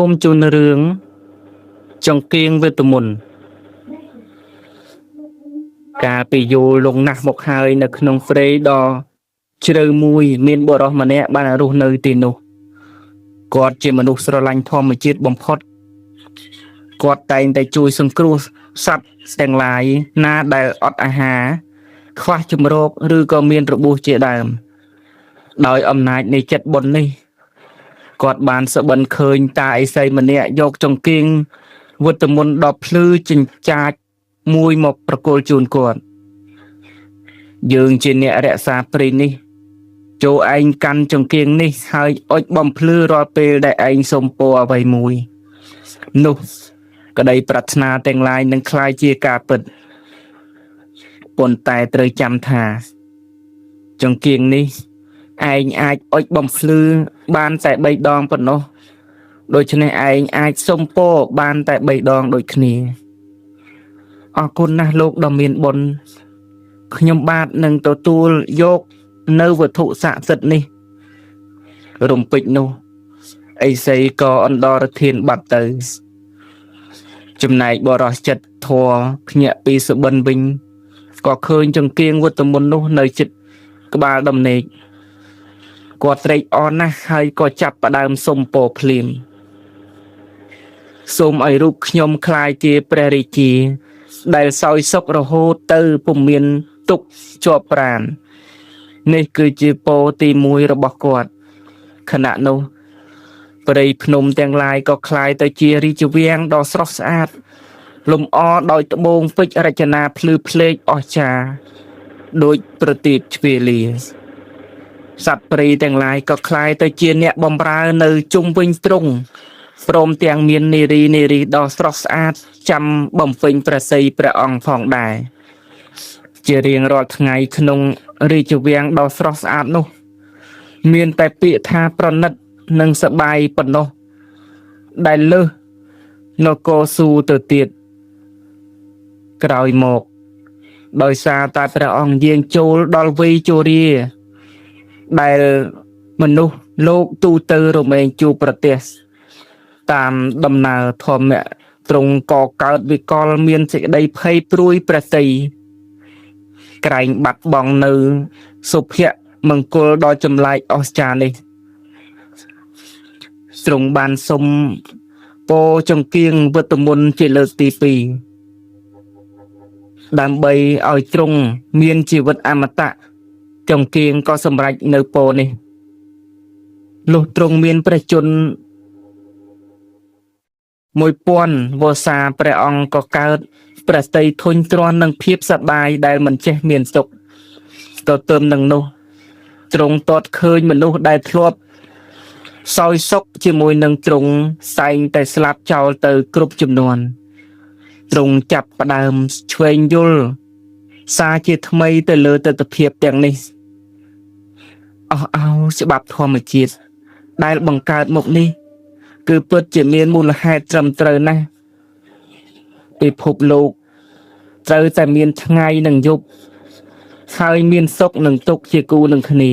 មជូនរឿងចង្គៀងវេទមន្តកាលពីយូរលង់ណាស់មកហើយនៅក្នុងព្រៃដ៏ជ្រៅមួយមានបុរសម្នាក់បានរស់នៅទីនោះគាត់ជាមនុស្សស្រឡាញ់ធម្មជាតិបំផុតគាត់តែងតែជួយសង្គ្រោះសត្វទាំងឡាយណាដែលអត់អាហារខ្វះជម្រកឬក៏មានរបួសជាដើមដោយអំណាចនៃចិត្តបុណ្យនេះ គាត់បានសបិនឃើញតាឥសីម្នាក់យកចង្គៀងវត្តមន្តដ៏ភ្លឺចិញ្ចាចមួយមកប្រគល់ជូនគាត់យើងជាអ្នករក្សាព្រៃនេះចូលឯងកាន់ចង្គៀងនេះហើយអុចបំភ្លឺរាល់ពេលដែលឯងសុំពរអ្វីមួយនោះក្តីប្រាថ្នាទាំងឡាយនឹងក្លាយជាការពិតប៉ុន្តែត្រូវចាំថាចង្គៀងនេះឯងអាចអុចបំភ្លឺបានតែ3ដងប៉ុណ្ណោះដូច្នេះឯងអាចសុំពរបានតែ3ដងដូចគ្នាអរគុណណាស់លោកដ៏មានបុណ្យខ្ញុំបាទនឹងទទួលយកនៅវត្ថុស័ក្តិសិទ្ធិនេះរំពេចនោះឥសីក៏អន្តរធានបាត់ទៅចំណែកបរោះចិត្តធរភ្ញាក់ពីសុបិនវិញក៏ឃើញចង្គៀងវត្តមន្តនោះនៅជិតក្បាលដំណេកគាត់ត្រេកអរណាស់ហើយក៏ចាប់ផ្ដើមសុំពរភ្លាមសូមឲ្យរូបខ្ញុំក្លាយជាព្រះរាជាដែលសោយសុខរហូតទៅពុំមានទុក្ខជាប់ប្រាននេះគឺជាពរទី1របស់គាត់ខណៈនោះព្រៃភ្នំទាំងឡាយក៏ក្លាយទៅជារាជវាំងដ៏ស្រស់ស្អាតលម្អដោយត្បូងពេជ្ររចនាភ្លឺភ្លេកអស្ចារ្យដូចប្រទីបជ្វាលាសត្វព្រៃទាំងឡាយក៏ក្លាយទៅជាអ្នកបម្រើនៅជុំវិញទ្រង់ព្រមទាំងមាននារីនារីដ៏ស្រស់ស្អាតចាំបំពេញព្រះសីព្រះអង្គផងដែរជារៀងរាល់ថ្ងៃក្នុងរាជវាំងដ៏ស្រស់ស្អាតនោះមានតែពាក្យថាប្រណិតនិងសប្បាយប៉ុណ្ណោះដែលលើសនគរស៊ូទៅទៀតក្រោយមកដោយសារតែព្រះអង្គយាងចូលដល់វ័យជរាដែលមនុស្សលោកទូទៅរមែងជួបប្រទះតាមដំណើរធម្មៈទ្រង់ក៏កើតវិកលមានសេចក្តីភ័យព្រួយព្រះទ័យក្រែងបាត់បង់នៅសុភមង្គលដ៏ចម្លែកអស្ចារ្យនេះទ្រង់បានសុំពរចង្គៀងវត្តមន្តជាលើកទី2ដើម្បីឲ្យទ្រង់មានជីវិតអមតៈចង្គៀងក៏សម្រេចនៅពរនេះលុះទ្រង់មានព្រះជន្ម1000វស្សាព្រះអង្គក៏កើតព្រះទ័យធុញទ្រាន់នឹងភាពសប្បាយដែលមិនចេះមានសុខទន្ទឹមនឹងនោះទ្រង់ទតឃើញមនុស្សដែលធ្លាប់សោយសុខជាមួយនឹងទ្រង់សែងតែស្លាប់ចោលទៅគ្រប់ចំនួនទ្រង់ចាប់ផ្ដើមឆ្វេងយល់សារជាថ្មីទៅលើទិដ្ឋភាពទាំងនេះអស់អោច្បាប់ធម្មជាតិដែលបង្កើតមកនេះគឺពិតជាមានមូលហេតុត្រឹមត្រូវណាស់ពិភពលោកត្រូវតែមានថ្ងៃនិងយប់ហើយមានសុខនិងទុក្ខជាគូនឹងគ្នា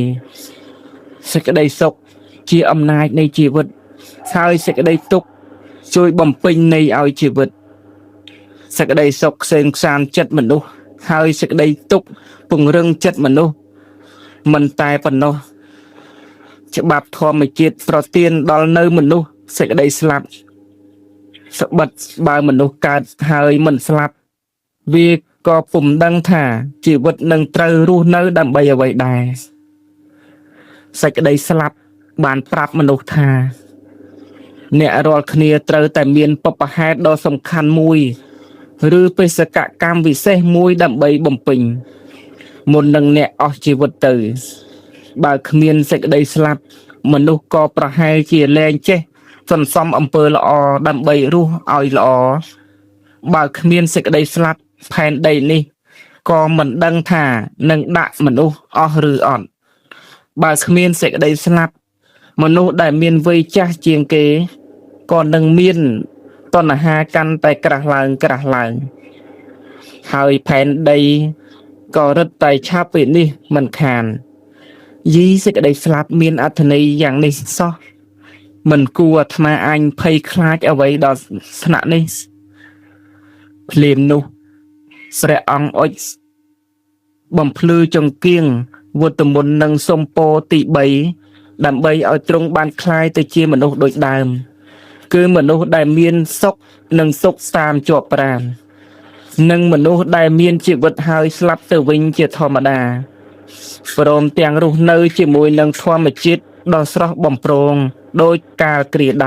សេចក្តីសុខជាអំណាចនៃជីវិតហើយសេចក្តីទុក្ខជួយបំពេញន័យឲ្យជីវិតសេចក្តីសុខក្សេមក្សាន្តចិត្តមនុស្សហើយសេចក្តីទុក្ខពង្រឹងចិត្តមនុស្សមិនតែប៉ុណ្ណោះច្បាប់ធម្មជាតិប្រទានដល់នៅមនុស្សសេចក្តីស្លាប់ស្បិតបើមនុស្សកើតហើយមិនស្លាប់វាក៏ពុំដឹងថាជីវិតនឹងត្រូវរស់នៅដើម្បីអ្វីដែរសេចក្តីស្លាប់បានប្រាប់មនុស្សថាអ្នករាល់គ្នាត្រូវតែមានបុព្វហេតុដ៏សំខាន់មួយឬបេសកកម្មវិសេសមួយដើម្បីបំពេញមុននឹងអ្នកអស់ជីវិតទៅបើគ្មានសេចក្តីស្លាប់មនុស្សក៏ប្រហែលជាលែងចេះសន្សំអំពើល្អដើម្បីរស់ឲ្យល្អបើគ្មានសេចក្តីស្លាប់ផែនដីនេះក៏មិនដឹងថានឹងដាក់មនុស្សអស់ឬអត់បើគ្មានសេចក្តីស្លាប់មនុស្សដែលមានវ័យចាស់ជាងគេក៏នឹងមានតណ្ហាកាន់តែក្រាស់ឡើងក្រាស់ឡើងហើយផែនដីក៏រឹតតែឆាប់ពេលនេះមិនខានយីសេចក្តីស្លាប់មានអត្ថន័យយ៉ាងនេះសោះ មិនគួរអាត្មាអញភ័យខ្លាចអ្វីដល់ថ្នាក់នេះភ្លាមនោះព្រះអង្គអុចបំភ្លឺចង្គៀងវត្តមន្តនិងសម្ពោទី3ដើម្បីឲ្យទ្រង់បានក្លាយទៅជាមនុស្សដូចដើម គឺមនុស្សដែលមានសុខនិងសុខតាមជាប់ប្រាននិងមនុស្សដែលមានជីវិតហើយស្លាប់ទៅវិញជាធម្មតាព្រមទាំងរស់នៅជាមួយនឹងធម្មជាតិដ៏ស្រស់បំព្រងដោយកាលគ្រាដែរ។